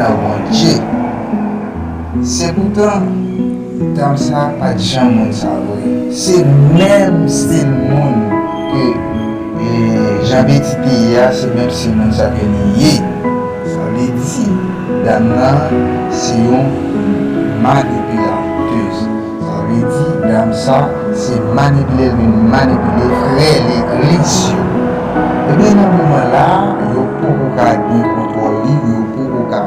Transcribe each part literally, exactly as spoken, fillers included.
nan Bondye. Sepoutan, dam sa a pa t janm moun sa vre. Se menm stil moun ke e, jan Beti te ye a, se menm stil moun sa ke li ye. Sa vle di, dam nan se yon manipilatèz. Sa vle di, dam sa, se manipile l vin manipile frè legliz yo. Ebyen, nan moman la a, yo poko ka gen kontwòl li, yo poko ka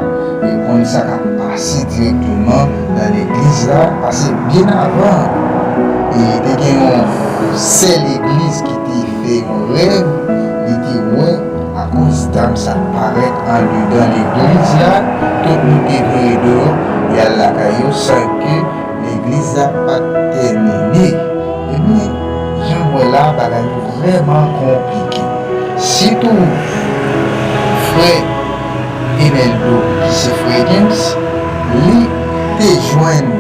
e, konn sa k ap pase dirèkteman nan legliz la, paske byen avan, e, te gen yon sè legliz ki te fè yon rèv, li te wè, akoz dam sa parèt andedan legliz la, tout moun te vire do yo, y al lakay yo, san ke legliz la pa t tèmine. Ebyen, jan m wè la, bagay yo vrèman konplike. Sitou, frè Eneldo, ki se frè James, li te jwenn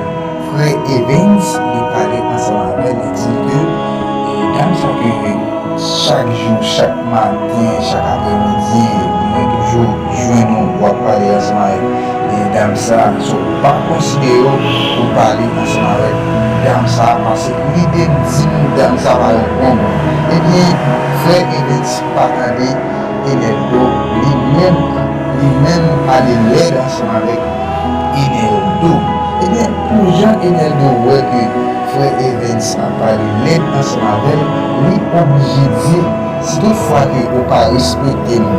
frè Evans, li pale ansanm avè l, li di l ke, e, dam sa ke chak jou, chak maten, chak aprèmidi, mwen toujou jwenn ou, w ap pale ansanm avèk, e, dam sa. So, pa konsidere w pou pale ansanm avèk dam sa, paske lide m di m dam sa pa reponn. Ebyen, frè Evans pa tande Eneldo, li menm, li menm pale lèd ansanm avèk Eneldo. Ebyen, pou jan Eneldo wè ke frè Evans ap pale lèd ansanm avè l, li oblije di, si tout fwa ke ou pa respekte m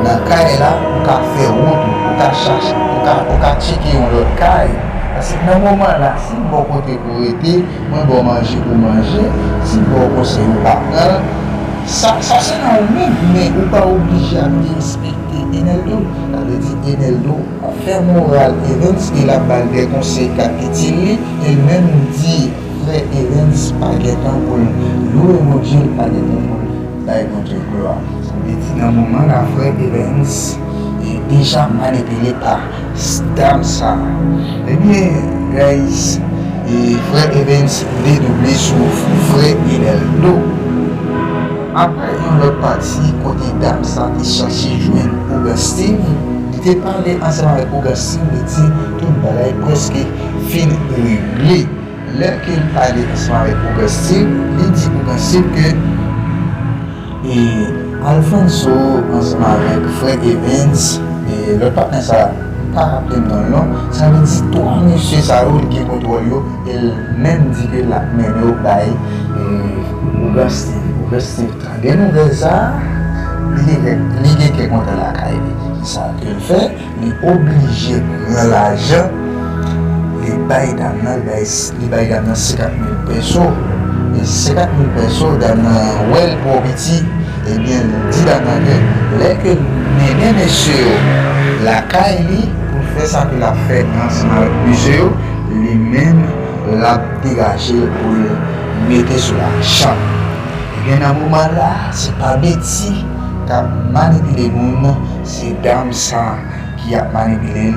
nan kay la, ou ka fè wout ou, ou ka chache, ou ka, ou ka tcheke yon lòt kay. Paske nan moman la, si bò kote pou rete, mwen ba w manje pou manje, si ba w konsèy ou pa pran l, sa, sa se nan ou menm, men ou pa oblije ap derespekte Eneldo. Sa vle di Eneldo ap fè moral Evans e l ap ba l de konsèy k ap itil li, e l menm di frè Evans pa gen tan pou l lwe Bondye, l pa gen tan pou l bay Bondye glwa. Sa vle di nan moman la, frè Evans e deja manipile pa dam sa. Ebyen, guys, e frè Evans dedouble sou frè Eneldo. Apre yon lòt pati kote dam sa te chache jwenn Ougan Steve, li te pale ansanm avèk Ougan Steve, li di tout bagay prèske fin regle. Lè ke l pale ansanm avèk Ougan Steve, li di Ougan Steve ke e, Alfonso ansanm avèk frè Evans, e, lòt patnè sa, m pa raple m non l non, sa vle di twa mesye sa yo, li gen kontwòl yo, e l menm di ke l ap mennen yo bay, e, Ougan Steve. Ougan Steve tande nouvèl sa, li gen, li gen kè kontan lakay li. Sa ke l fè, li oblije pran lajan, li bay dam nan, li bay, li bay dam nan senkant mil peso. E senkant mil peso, dam nan wè l twò piti, ebyen, li di dam nan ke lè ke l mennen mesye yo lakay li pou l fè sa ke l ap fè ansanm avèk mesye yo, li menm l ap degaje l pou l mete sou lajan. Ebyen, nan moman la, se pa Beti k ap manipile moun, se dam sa ki ap manipile l.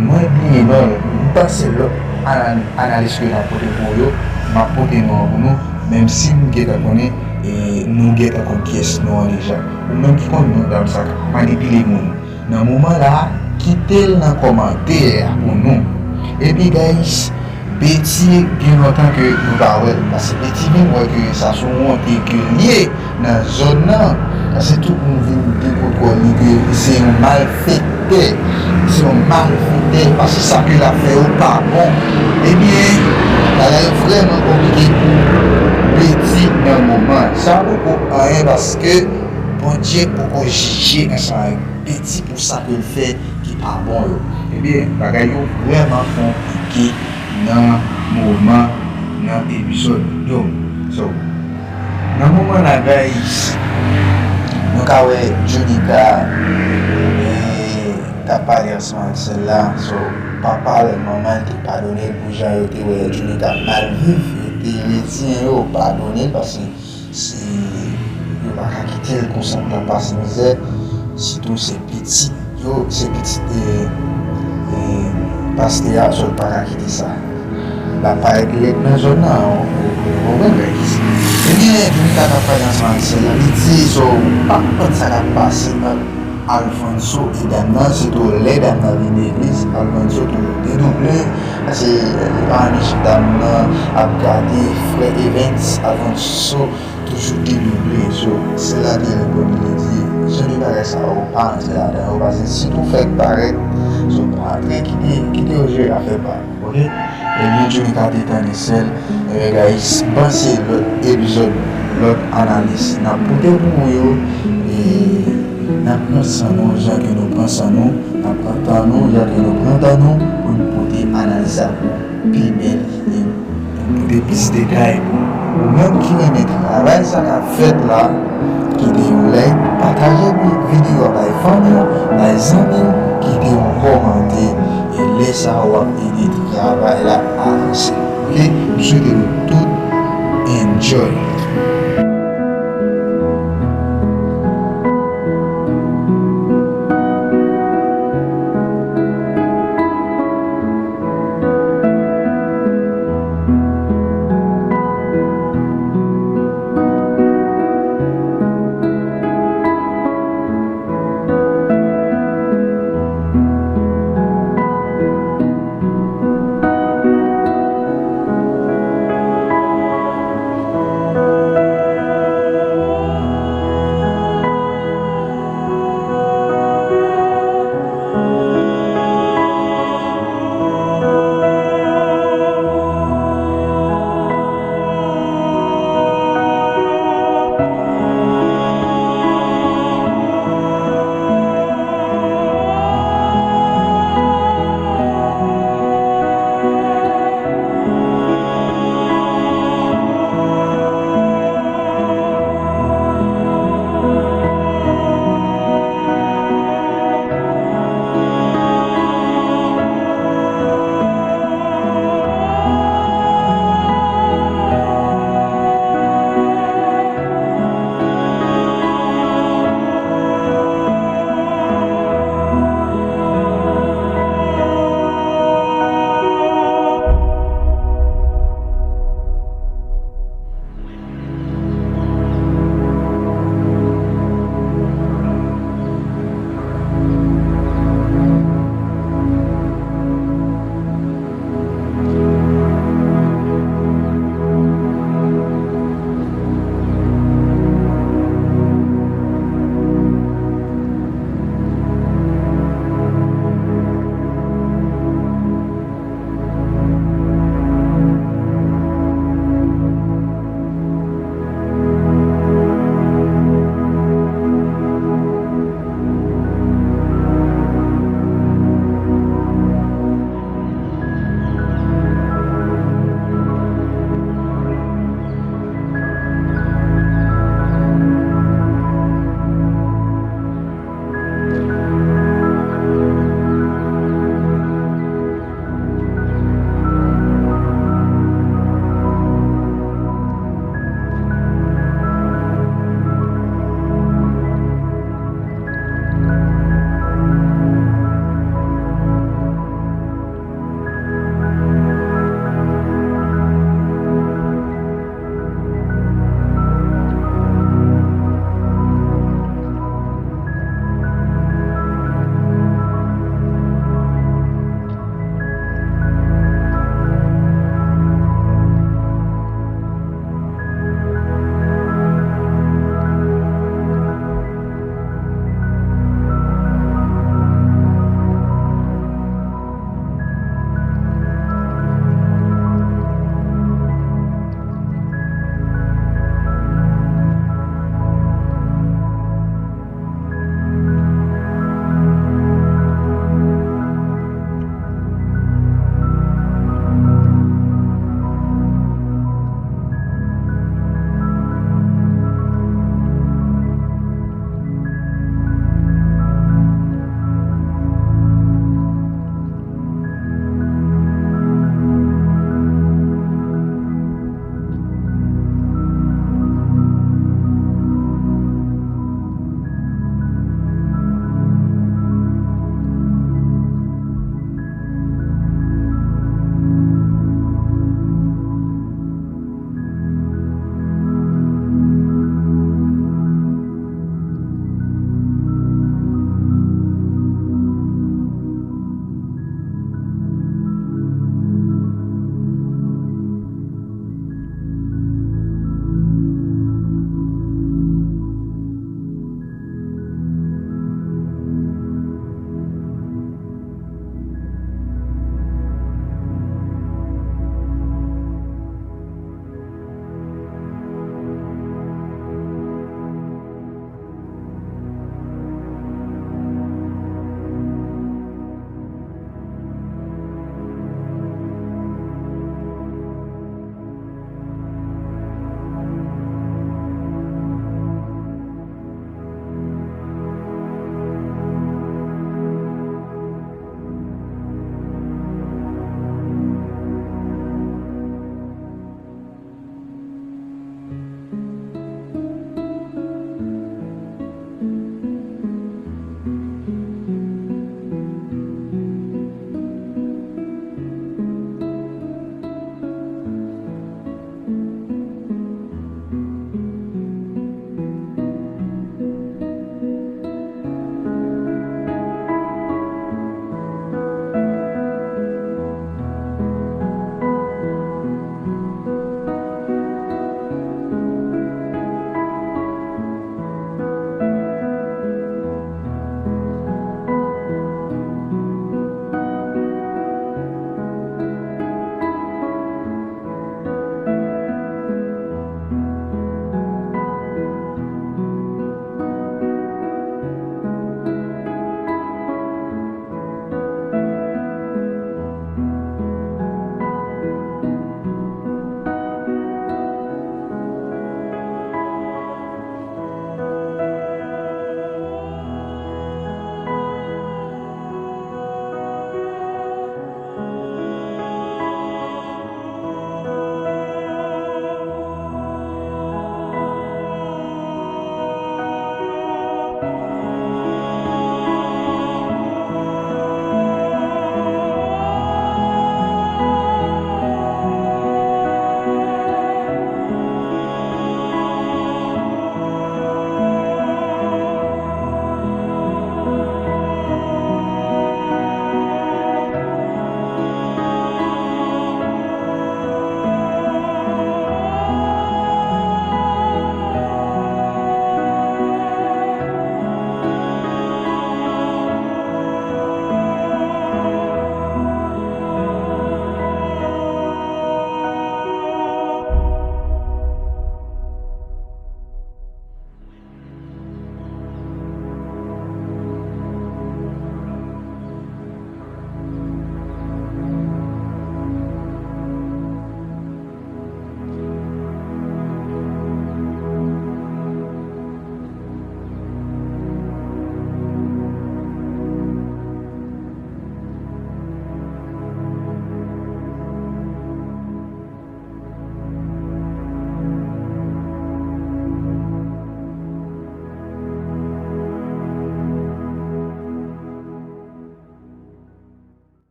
Mwen bliye non l. M panse lòt ana-, analiz ke m ap pote pou yo, m ap pote non an pou nou, menm si m gentan konnen, e, nou gentan konn kiyès non an deja. Ou menm ki konn non dam sa k ap manipile moun. Nan moman la, kite l nan kòmantè a pou nou. Epi, guys, Beti gen lontan ke nou pa wè l, paske Beti vin wè ke sa se yon wonte ke l ye nan zòn nan, paske tout moun vin gen kontwòl li ke li se yon malfektè, li se yon malfektè, paske sa ke l ap fè yo pa bon. Ebyen, bagay yo vrèman konplike pou Beti nan moman sa. Poko anyen paske Bondye poko jije ansanm avèk Beti pou sa ke l fè ki pa bon yo. Ebyen, bagay yo vrèman konplike nan moman, nan epizòd yo. So, nan moman la, guys, nou ka wè Junica, e, t ap pale ansanm avèk sè l la. So, papa l, manman l te padone l pou jan yo te wè Junica ap mal viv. Yo te redi yo padone l paske se, yo pa ka kite l konsa pou l pase mizè, sitou se pitit yo, se pitit, e, e, pastè a, so l pa ka kite sa. L ap parèt lèd nan zòn nan, ou, ou, ou konprann, guys. Ebyen, Junica t ap pale ansanm avèk sè l la, li di, so, ou pa konprann sa k ap pase ant Alfonso e dam nan, sitou lè dam nan vin legliz, Alfonso toujou dedouble, paske li pa annik dam nan ap gade frè Evens, Alfonso toujou dedouble. So, se la te reponn li, li di, jan de bagay sa yo pa antre ladan yo, paske si tou fèk parèt, so pa antre, kite, kite yo jere afè pa yo. Ok? E nou Johnny K te tann e sèl. Ebyen, guys, ban se lòt epizòd, lòt analiz n ap pote pou ou yo. E n ap pran san nou jan ke nou pran san nou. N ap pran tan nou jan ke nou pran tan nou pou n pote analiz sa pou pi bèl e pou n pote plis detay pou ou. Ou menm ki renmen travay sa k ap fèt la, kite yon like, pataje vi-, videyo a bay fanmi w, bay zanmi w, kite yon kòmantè. E lè sa a w ap ede travay la avanse. Ok? M swete nou tout enjoy.